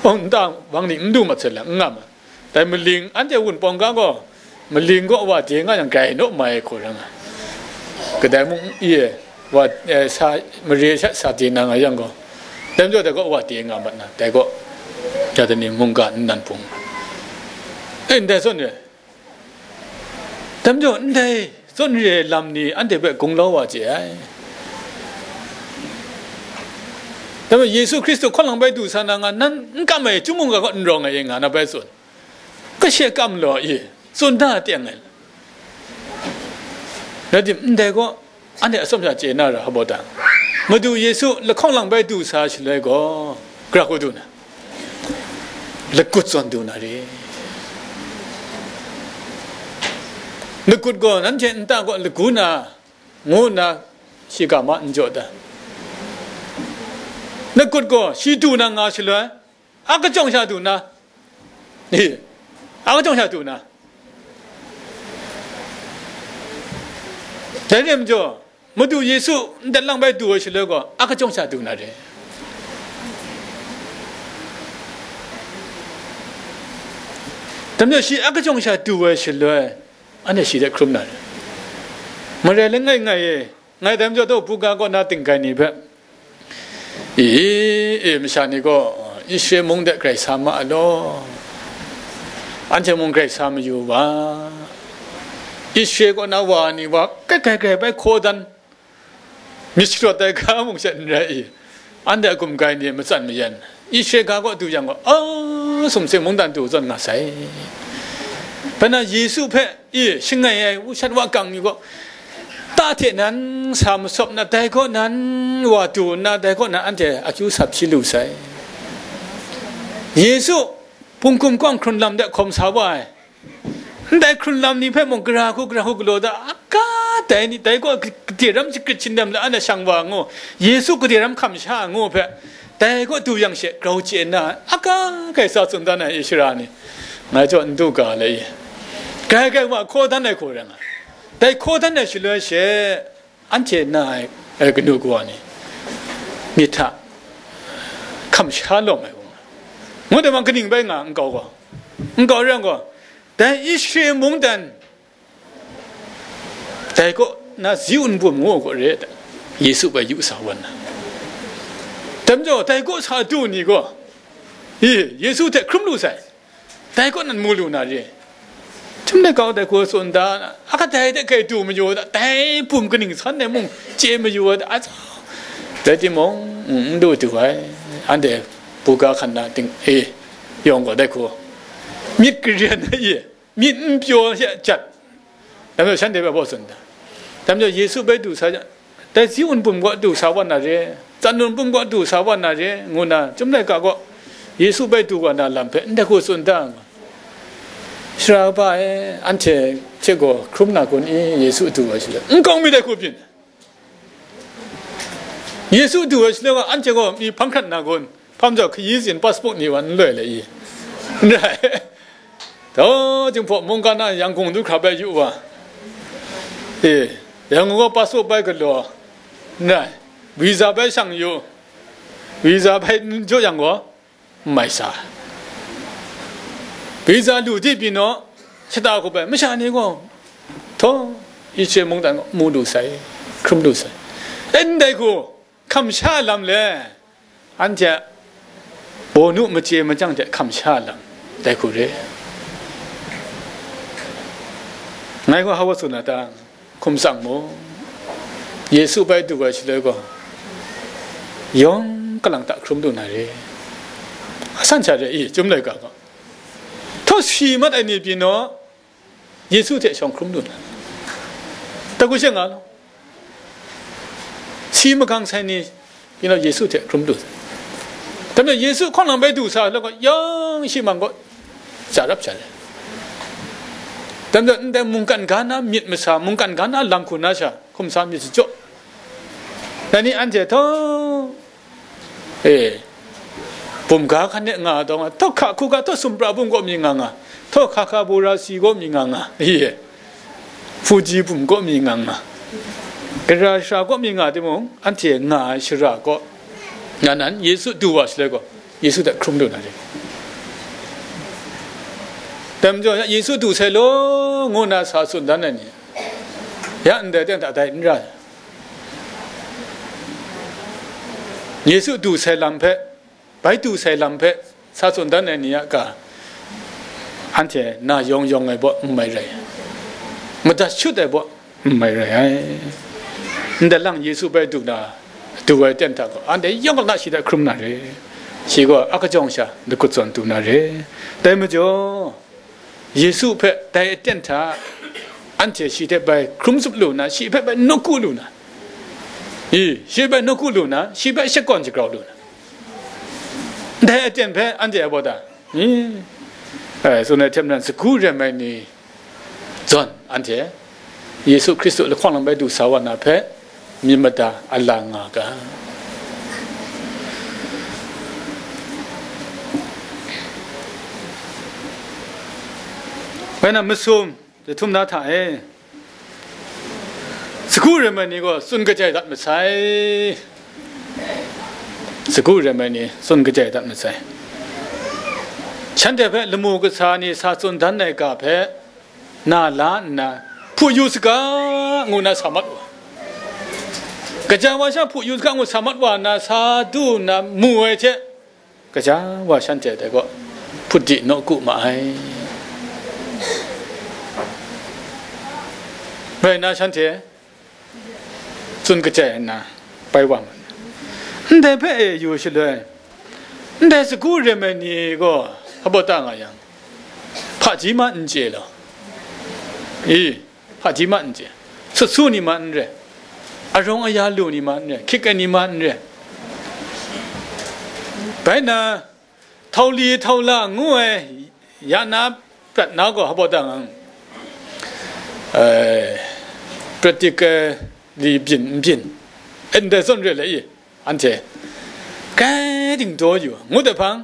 "Oh, nta bang ni n du mat sai le, n nga ma. Dai maling, anhte Wunpawng ga gaw, maling gaw wa de nga yang, grai naw mai ai hku rai nga. Kadai mung, i e, wa, e, sa, mare sha sa de na nga yang gaw, dai majaw, dai gaw wa de nga mat na, dai gaw, ya dai ni, mungga nnan hpung." E, ndai zawn e, dai majaw, ndai zawn re ai lam ni anhte hpe gunglau wa chye ai. Dai majaw, Yesu Hkristu hkawng lang bai du sa na nga, nan n kam ai, Chyum mungga kaw n rawng ai, nga na bai tsun. Kashe kam law i, tsun da teng ai. Rai tim, ndai gaw, anhte atsawm sha chye na ra hpa baw ta? Madu Yesu lahkawng lang bai du sa shaloi gaw, gara hku du na? Lagut zawn du na re. Lagut gaw nanhte nta kaw lagu na, ngu nna shiga ma n jaw ta? Lagut gaw shi du na nga shaloi, a kachyawng sha du na? Ni, a kachyawng sha du na? Dai rai majaw, Madu Yesu ndai lang bai du ai shaloi gaw, a kachyawng sha du na re. Dai majaw shi a kachyawng sha du ai shaloi, anhte shi hte hkrum na re. Marai langai ngai e, ngai dai majaw daw buga kaw na ting-gai ni hpe, I, e, masha ni gaw, Israel mung de grai sa ma law, anhte mung grai sa mayu wa, Israel kaw na wa ni wa, kai kai grai bai hkaw dan, myit sharawt ai ga mung she n rai i, anhte a gumgai ni matsan mayan, Israel ga kaw du yang gaw, a, sumsing mungdan du zawn nga sai. Bai na Yesu hpe, i, shangai ai, wushat wakang ni gaw, ta hte nan sa masawp na, dai gaw nan wa du nna, dai gaw nan anhte akyu sap shi lu sai. Yesu, punggum kawng hkrun lam de hkawm sa wa ai, ndai hkrun lam ni hpe mung gara hku, gara hku galaw da, a ga dai ni, dai gaw gade ram shagrit shindam la, anhte shang wa ngu, Yesu gade ram hkam sha ngu hpe, dai gaw du yang she grau chye nna, a ga grai sa tsun dan ai, i, shara ni. Ngai jaw n du ga le i. Grai grai wa hkaw dan ai hku rai nga. Dai hkaw dan ai shaloi she, anhte na ai, ai kanu kawa ni, myit hta hkam sha lawm ai wa nga. Ngu dai ma kaning bai nga nkau gaw, nkau rai gaw, dai Israel mungdan, dai kaw na Ziun bum ngu gaw re, Yesu bai yu sa wan na. Dai majaw, dai kaw sa du ni gaw, i, Yesu hte hkrum lu sai. Dai kaw nan mu lu na re. Chyum laika dai hku tsun da, a kadai de kai du mayu da, dai bum kaning san ai mung chye mayu da, a, rai timung, n, n du du ai, anhte buga hkan na ting, e, yawng gaw dai hku, myit karen ai e, myit n pyaw she jat, dai majaw shanhte hpe baw tsun da, dai majaw Yesu bai du sa jang, dai Ziun bum kaw du sa wa na re, Tsanlun bum kaw du sa wa na re, ngu na, Chyum laika kaw Yesu bai du wa na lam hpe ndai hku tsun da nga. Sara kaba e, anhte hte gaw hkrum na kun i, Yesu du ai shaloi? Nkau mi dai hku byin. Yesu du ai shaloi gaw, anhte gaw mi hpang hkrat na kun? Hpa majaw hkayi zin passport ni wa n loi le i? N rai. Taw, Jinghpaw mungkan a Yangon du hkra bai yu wa. E, Yangon gaw passport bai galaw. N rai. Visa bai shang yu. Visa bai n jaw yang gaw, n mai sa. Visa lu di pyi naw, shata hku bai, masha ni gaw, taw, Israel mungdan gaw mu lu sai, hkrum lu sai. E, ndai hku, hkam sha lam le, anhte a bawnu machye machyang hte hkam sha lam, dai hku re. Ngai gaw hpa wa tsun na ta, hkum tsang mu, Yesu bai du ai shaloi gaw, yawng kalang ta hkrum lu na re. A san sha re i, Chyum laika gaw, htaw si mat ai ni pyi naw, Yesu hte shawng hkrum lu na, ta hku she nga law, si magang sai ni pyi naw, Yesu hte hkrum lu. Dai majaw Yesu hkawng lang bai du sa law gaw, yawng shi mang gaw sha rap sha re. Dai majaw ndai mungkan ga na myit masa, mungkan ga na lam hku na sha, hkum sa myit jaw. Dai ni anhte htaw, e, bum ga hkan de nga ai dawng, htaw hka hku ga, htaw sumpra bum kaw mi nga nga, htaw hka hka bura si kaw mi nga nga, e, Fuji bum kaw mi nga nga, gara shara kaw mi nga timung, anhte nga ai shara kaw, nga nan Yesu du wa shaloi gaw, Yesu hte hkrum lu na re. Dai majaw, ya Yesu du sai law, ngu na sa tsun dan ai ni, ya ndai teng hta dai n ra. Yesu du sai lam hpe, bai du sai lam hpe sa tsun dan ai ni a ga, anhte na yawng yawng ai baw n mai rai, madat shut ai baw n mai rai ai. Ndai lang Yesu bai du na, du ai ten hta gaw, anhte yawng na shi hta hkrum na re, shi gaw a kachyawng sha lagut zawn du na re. Dai majaw, Yesu hpe dai aten hta anhte shi hte bai hkrum zup lu na, shi hpe bai nawku lu na, i, shi hpe nawku lu na, shi hpe shakawn shagrau lu na, dai aten hpe anhte a baw ta, i, ai, tsun ai hte maren, sagu rem ai ni zawn anhte Yesu Hkristu lahkawng lang bai du sa wa na hpe, myit mada a la nga ga. Bai na masum jahtum na hta e, Sagu rai mai ni gaw tsun kajai dat masai. Sagu rai mai ni tsun kajai dat masai. Shanhte hpe lamu kasa ni sa tsun dan ai ga hpe na la nna, hpu yu saga, ngu na sa mat wa. Kaja wa sha hpu yu saga ngu sa mat wa nna, sa du nna mu ai hte, kaja wa shanhte dai gaw hput di nawku ma ai. Rai nna shanhte tsun kajai nna bai wa ma ai. Ndai hpe e yu shaloi, ndai sagu rai mai ni gaw hpa baw ta nga yang, hpaji ma n chye law? I, hpaji ma n chye, sut su ni ma n re, arawng aya lu ni ma n re, hkyit kai ni ma n re. Bai na, htau li htau la ngu ai ya na prat na gaw hpa baw ta nga, eh, practically byin n byin, ndai zawn re le i, anhte kai dingdaw yu ngut ai hpang,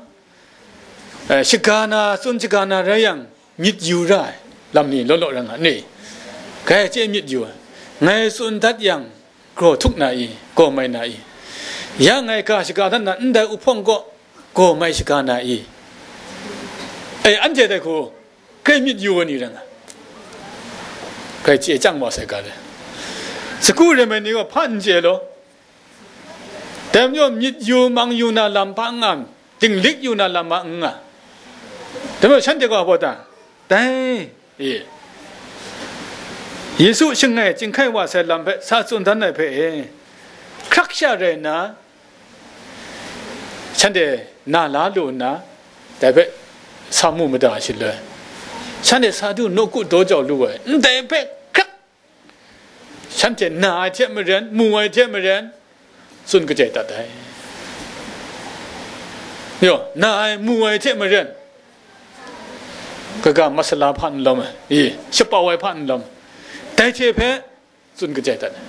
eh, shaga na, tsun shaga na rai yang, myit yu ra ai lam ni law law rai nga ni? Kai chye myit yu ai. Ngai tsun dat yang, gaw htuk na i, gaw mai na i? Ya ngai ga shaga dat na ndai uhpawng gaw, gaw mai shaga na i? E, anhte dai hku, kai myit yu ai ni rai nga, kai chye chyang wa sai ga le. Sagu rai mai ni gaw hpa n chye law? Dai majaw myit yu mang yu na lam hpa n nga, dinglik yu na lam hpa n nga. Dai majaw shanhte gaw hpa baw ta? Dai, e, Yesu shangai chyinghkai wa sai lam hpe sa tsun dan ai hpe e, hkrak sha rai nna, shanhte na la lu nna, dai hpe sa mu mada shaloi, shanhte sa du nawku daw jau lu ai, ndai hpe hkrak shanhte na ai hte maren, mu ai hte maren, tsun kajai dat ai. Yo, na ai, mu ai hte maren, kaga masala hpa n lawm ai, i, shapau ai hpa n lawm, dai hte hpe tsun kajai dat ai.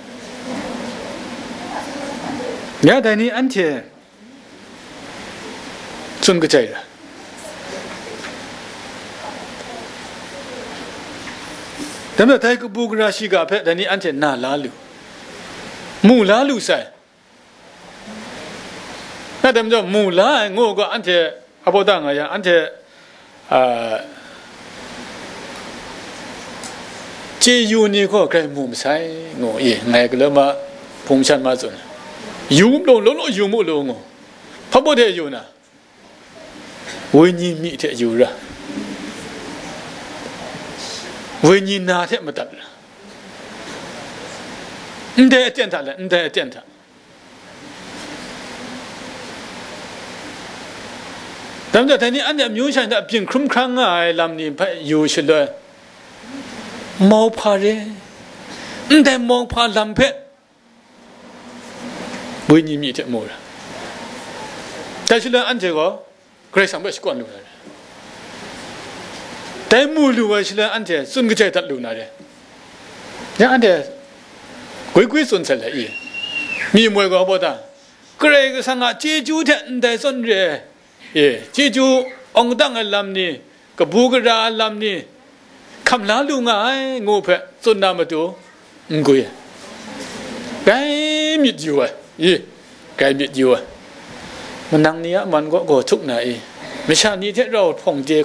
Ya dai ni anhte tsun kajai ra. Dai majaw dai kabu gara shiga hpe dai ni anhte na la lu, mu la lu sai. Na dai majaw mu la ai ngu ga anhte hpa baw ta nga yang, anhte, a, chye yu ni gaw grai mu masai ngu i, ngai galaw ma, hpung shan ma tsun, yu mu law, law law yu mu law ngu, hpa baw hte yu na? Wenyi myi hte yu ra, wenyi na hte madat ra, ndai aten hta let ndai aten hta. Dai majaw, dai ni anhte amyu sha ni hta byin hkrum hkrang nga ai lam ni hpe yu shaloi, mauhpa re, ndai mauhpa lam hpe wenyi myi hte mu ra. Dai shaloi anhte gaw Karai Kasang hpe shakawn lu na re. Dai mu lu ai shaloi anhte tsun kajai dat lu na re. Ya anhte gwi gwi tsun sai le i, myi moi gaw hpa baw ta? Karai Kasang a chyeju hte ndai zawn re ai, e, chyeju awng dang ai lam ni, kabu gara ai lam ni, hkam la lu nga ai ngu hpe tsun na matu, n gwi ai. Grai myit yu ai, i, grai myit yu ai. Manang ni a man gaw gaw htuk na i? Masha ni hte rau hpawng de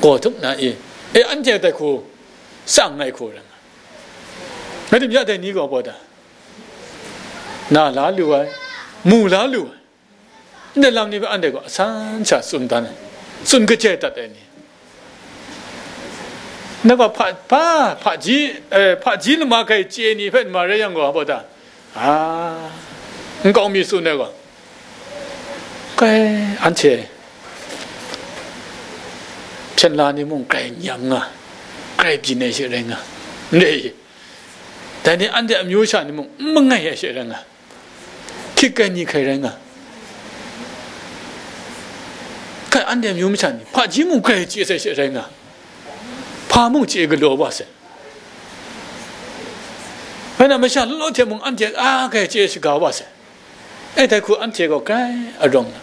gaw htuk na i? E, anhte dai hku tsang ai hku rai nga. Ngai tim ya dai ni gaw hpa baw ta? Na la lu ai, mu la lu ai. Ndai lam ni hpe anhte gaw asan sha tsun dan ai, tsun kajai dat ai ni. Ndai gaw hpa, hpa, hpaji, eh, hpaji lama grai chye ni hpe ma rai yang gaw, hpa baw ta? A, nkau mi tsun ai gaw, grai anhte hpyen la ni mung grai nyam nga, grai byin ai she rai nga, ndai, dai ni anhte amyu sha ni mung n mangai ai she rai nga. Hkyit kai ni hkrai rai nga, kai anhte amyu masha ni hpaji mung grai chye sai she rai nga, hpa mung chye galaw wa sai. Rai nna, masha law law hte mung anhte a grai chye shaga wa sai. E, dai hku anhte gaw grai arawng nna,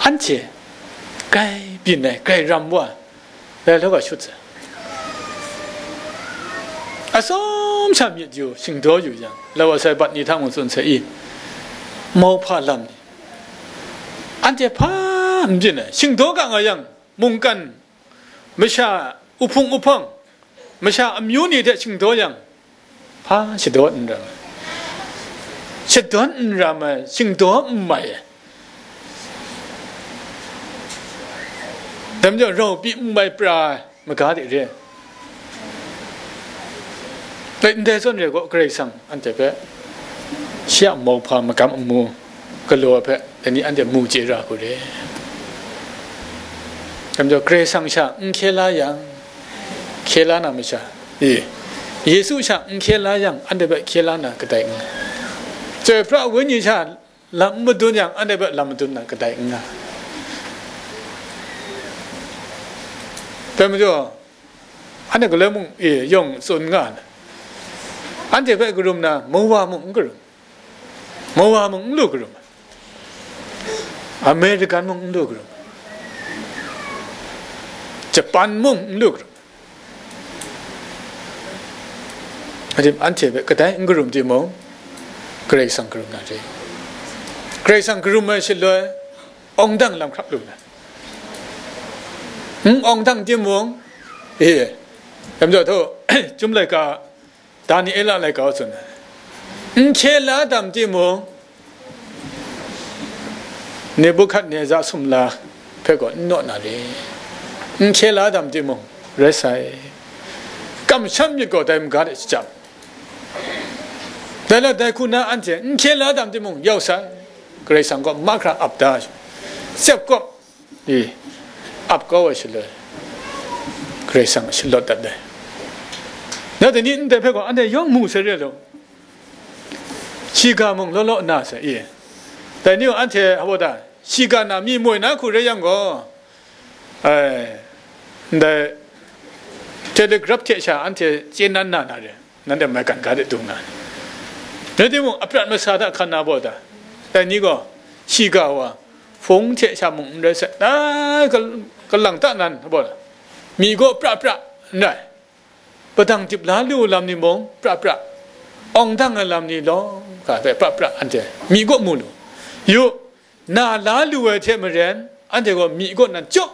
anhte grai byin ai, grai ram wa ai, Dai law ga shut sai. Atsawm sha myit yu, shingdaw yu yang, lau wa sai bat ni hta mung tsun sai i, mauhpa lam ni, anhte hpa n byin ai, shingdaw ga nga yang, mungkan, masha uhpung uhpawng, masha amyu ni hte shingdaw yang, hpa shadawn n ram ai, shadawn n ram ai, shingdaw n mai ai, dai majaw, rau pyi n mai pra ai maga de re. Dai ndai zawn re gaw, Karai Kasang anhte hpe shi a mauhpa magam amu galaw ai hpe, dai ni anhte mu chye ra hku re. Dai majaw, Karai Kasang sha n hkye la yang, hkye la na masha, e, Yesu sha n hkye la yang, anhte hpe hkye la na kadai n nga. Chyoi pra Wenyi sha lam n madun yang, anhte hpe lam madun na kadai n nga. Dai majaw, anhte galoi mung, e, yawng tsun nga na, anhte hpe karum na, Mowa mung n karum, Mowa mung n lu karum, American mung n lu karum, Japan mung n lu karum. Adim anhte hpe kadai n karum timung, Karai Kasang karum na re. Karai Kasang karum ai shaloi, awng dang lam hkrap lu na. N awng dang timung, e, dai majaw htaw, Chyum laika, Daniela laika tsun ai, n hkye la dam timung, Nebuhkadneza sumla hpe gaw n naw na re. N hkye la dam timung, rai sai. Kamsham myit gaw dai maga de shachyam. Dai la dai hku na anhte n hkye la dam timung, yau sai. Karai Kasang gaw mahkra ap da, tsep kawp, e, ap kau ai shaloi, Karai Kasang shalawt dat ai. Na dai ni ndai hpe gaw anhte yawng mu sai re law, shiga mung law law na sai, e. Dai ni gaw anhte hpa da, shiga na mi moi na hku rai yang gaw, ai, ndai telegraph hte sha anhte chye nan na na re. Nanhte maigan ga de dung na, rai timung, aprat masa hta hkan na baw da, dai ni gaw, shiga wa, hpung hte sha mung n rai sai, dai gal-, galang ta nan baw da, mi gaw pra pra n rai, padang dip la lu lam ni mung pra pra, awng dang ai lam ni lawng hkra hpe pra pra anhte mi gaw mu lu yu. Na la lu ai hte maren, anhte gaw myi kaw nan chyawp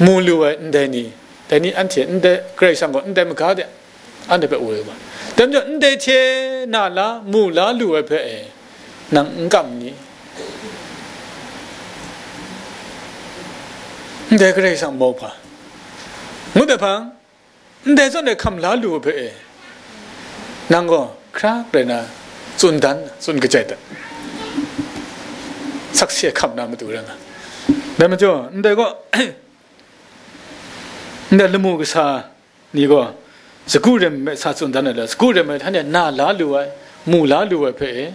mu lu ai ndai ni, dai ni anhte ndai, Karai Kasang gaw ndai maga de, anhte hpe woi wa. Dai majaw, ndai hte na la, mu la lu ai hpe e, nang n kam n ni? Ndai Karai Kasang mauhpa, ngut ai hpang, ndai zawn e hkam la lu ai hpe e, nang gaw hkra rai na, tsun dan, tsun kajai dat, sakse hkam na matu rai nga. Dai majaw, ndai gaw, ndai lamu kasa ni gaw, sagu rem ai sa tsun dan ai le, sagu rem ai hta ni na la lu ai, mu la lu ai hpe e,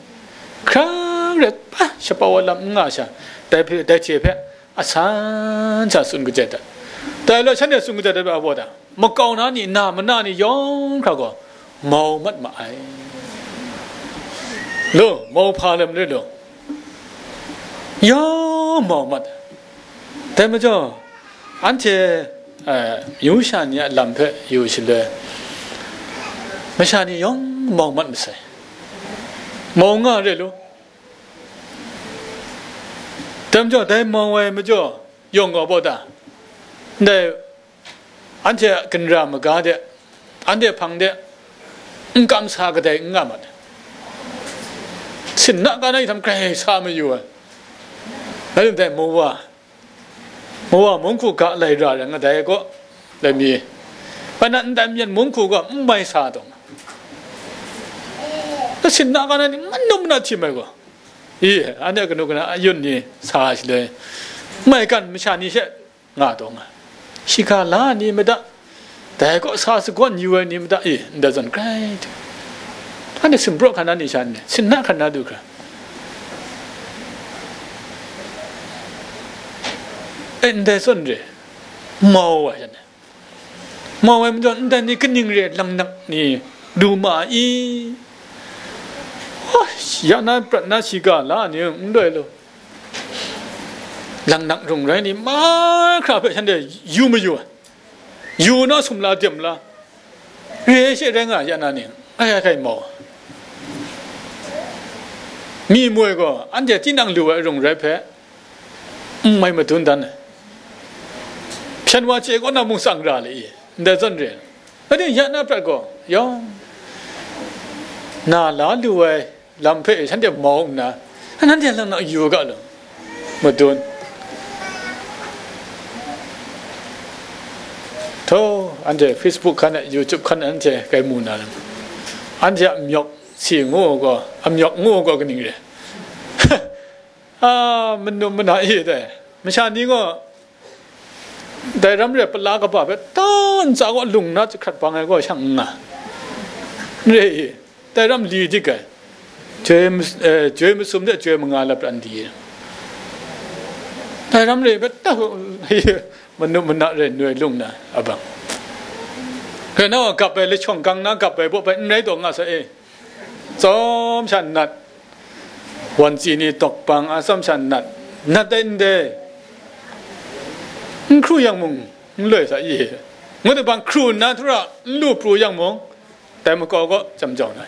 hkra rai pa, shapau ai lam n nga sha, dai hpe, dai hte hpe asan sha tsun kajai dat. Dai law, shanhte tsun kajai dat ai wa ta? Makau na ni, na mana ni yawng hkra gaw mau mat ma ai. Lo, mauhpa lam re lo, yawng mau mat. Dai majaw, anhte, eh, myu sha ni a lam hpe yu shaloi, masha ni yawng mau mat masai, mau nga re lo. Dai majaw, dai mau ai majaw yawng gaw, bawda, ndai anhte a ginra maga de, anhte hpang de, n kam sa kadai n nga mat. Sinna ka na htam grai sa mayu ai. Rai ndai mawa, mawa mung hku ga lai ra rai nga dai gaw, lai mi, bai na ndai myen mung hku gaw n mai sa taw nga. Na sinna ka na ni man num na htim ai gaw, i, anhte kanu kana ayun ni sa shaloi, maigan masha ni she nga taw nga, shiga la ni mada, dai kaw sa sagawn yu ai ni mada, e, ndai zawn grai hte, anhte sumpraw hkan na ni sha ni, sinna hkan na du hkra, e, ndai zawn re, mau ai sha ni, mau ai majaw, ndai ni kaning re langnak ni du ma ai i? Wa, ya na prat na shiga la ni n doi lu. Langnak rung rai ni mahkra hpe shanhte yu mayu ai. Yu na sumla dem la, Re ai she rai nga ya na ni, ai, ai, hkai mau. Myi moi gaw anhte tinang lu ai arung rai hpe, n mai madun dan ai. Hpyen wa chye kaw na mung tsang ra le i, ndai zawn re. Ade, ya na prat gaw, yawng, na la lu ai lam hpe shanhte mau nna, nanhte lang na yu ga law, madun. Tho, anhte Facebook hkan e, YouTube hkan e, anhte kai mu na lam. Anhte a myawk si ngu gaw, a myawk ngu gaw kaning re? A, manu mana e dai. Masha ni gaw, dai ram re pala kaba hpe, ta ntsa gaw lung na jahkrat bang ai gaw shang n nga. N re i, dai ram li dik ai. Joi mas-, eh, joi masum de joi manga lap ran di. Dai ram re hpe ta, manu mana re noi lung na abang. Hkre nau gap ai lashawng gang na gap ai baw bai n rai taw nga sa e. Tsawm sha nat, wan tsi ni dawk bang a tsawm sha nat, nat dai ndai, n hkru yang mung, n loi sa i, ngut bang hkru nna htura n lu pru yang mung, dai makau gaw jam jau na.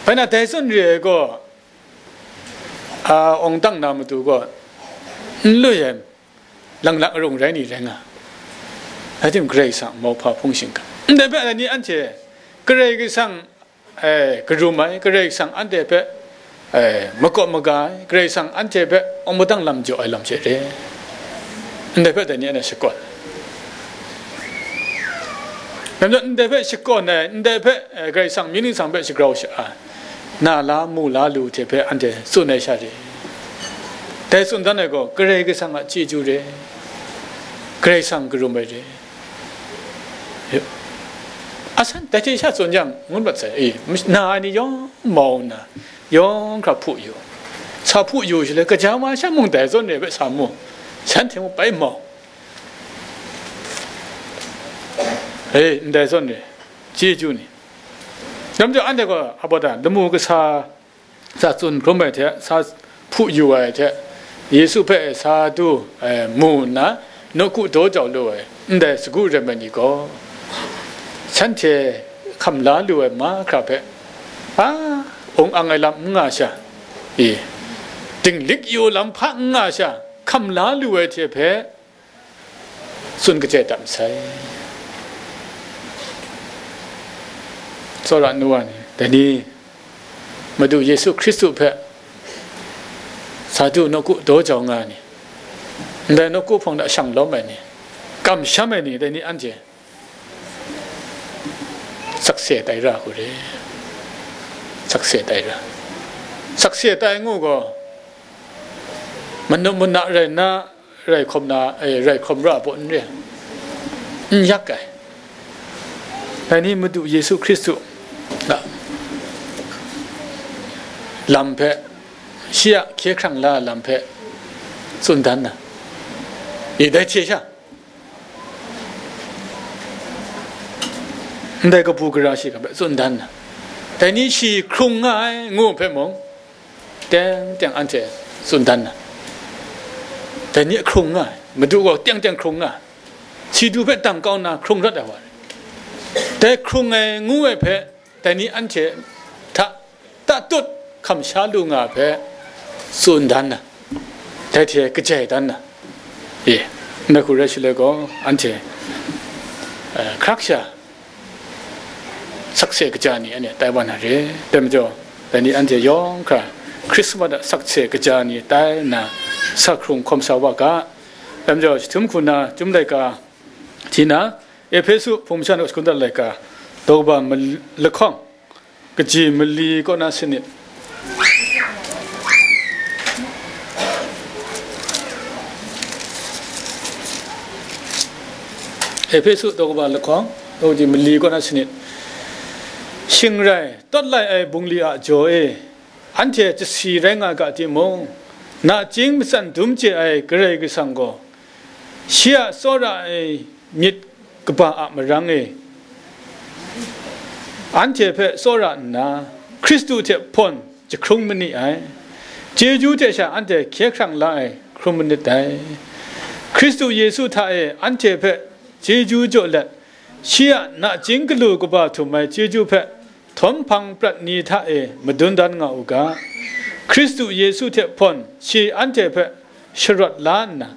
Bai na dai zawn re ai gaw, a, awng dang na matu gaw, n loi ai, lang lang arung rai ni rai nga. Rai timung, Karai Kasang mauhpa hpung shingkang. Ndai hpe ni anhte Karai Kasang, eh, karum ai, Karai Kasang anhte hpe, eh, makawp maga ai, Karai Kasang anhte hpe awng padang lam jaw ai lam hte re. Ndai hpe dai ni anhte shakawn. Lam jaw, ndai hpe shakawn ai, ndai hpe, eh, Karai Kasang mying ningsang hpe shagrau sha ai. Na la, mu la lu hte hpe anhte tsun ai sha re. Dai tsun dan ai gaw, Karai Kasang a chyeju re, Karai Kasang karum ai re. Asan, dai hte sha tsun yang, ngut mat sai, e, na ai ni yawng mau nna, yawng hkra hpu yu, sa hpu yu shaloi, kaja wa sha mung dai zawn re hpe sa mu, shanhte mung bai mau. E, ndai zawn re, chyeju ni. Dam jaw, anhte gaw, a bawda, lamu kasa sa tsun hkrum ai hte, sa hpu yu ai hte, Yesu hpe sa du, eh, mu nna, nawku daw jau lu ai, ndai sagu rem ai ni gaw, shanhte hkam la lu ai mahkra hpe, a, ung ang ai lam n nga sha, i, dinglik yu lam hpa n nga sha, hkam la lu ai hte hpe, tsun kachye tam sai. Tsawra nu wa ni, dai ni, Madu Yesu Hkristu hpe sa du nawku daw jau nga ai ni, ndai nawku hpawng hta shang lawm ai ni, kamsham ai ni, dai ni anhte sakse tai ra hku re. Sakse tai ra. Sakse tai ngu gaw, manu mana rai nna, rai hkawm na, eh, rai hkawm ra pawt n re, n yak ai. Dai ni Madu Yesu Hkristu a lam hpe, shi a hkye hkrang la ai lam hpe tsun dan na, i, dai hte sha, ndai kabu gara shiga hpe tsun dan na, dai ni shi hkrung nga ai ngu hpe mung, teng teng anhte tsun dan na, dai ni hkrung nga ai, Madu gaw teng teng hkrung nga ai, si du hpe dang kau nna hkrung rawt ai wa rai. Dai hkrung ai ngu ai hpe, dai ni anhte hta tatut hkam sha lu nga ai hpe tsun dan na, dai hte kajai dan na, e, na hku rai shaloi gaw, anhte, eh, hkrak sha, sakse kaja ni anhte tai wa na re. Dai majaw, dai ni anhte yawng hkra Hkrismat a sakse kaja ni tai nna, sa hkrung hkawm sa wa ga. Dai majaw, jahtum hku na Chyum laika hti na, Ehpesu hpung masha ni kaw shagun dat laika, daw kaba mal-, lahkawng, kaji mali kaw na sanit. Ehpesu daw kaba lahkawng, daw kaji mali kaw na sanit. Shing rai, tawt lai ai bungli a jaw e, anhte chyasi rai nga ga timung, nachying matsan dum chye ai Karai Kasang gaw, shi a tsawra ai myit kaba a marang e, anhte hpe tsawra nna, Hkristu hte hpawn jahkrung ma ni ai, chyeju hte sha anhte hkye hkrang la ai hkrum manit dai. Hkristu Yesu hta e anhte hpe chyeju jaw let, Shi a nachying galu kaba htum ai chyeju hpe htawm hpang prat ni hta e madun dan nga u ga. Hkristu Yesu hte hpawn shi anhte hpe sharawt la nna,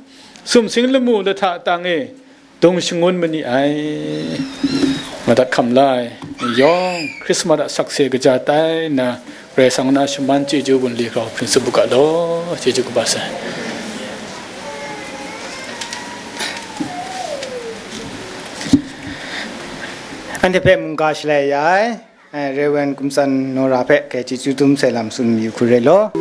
sumsing lamu lahta tang e dung shangun ma ni ai. Madat hkam la ai ni yawng, Hkrismat a sakse kaja tai nna, Karai Kasang na shaman chyeju bun li grau hpring tsup u ga law, chyeju kaba sai. Anhte hpe mungga shalai ya ai, eh, Reverend Kumtsan Nora hpe kai chyeju dum sai lam tsun mayu hku rai law.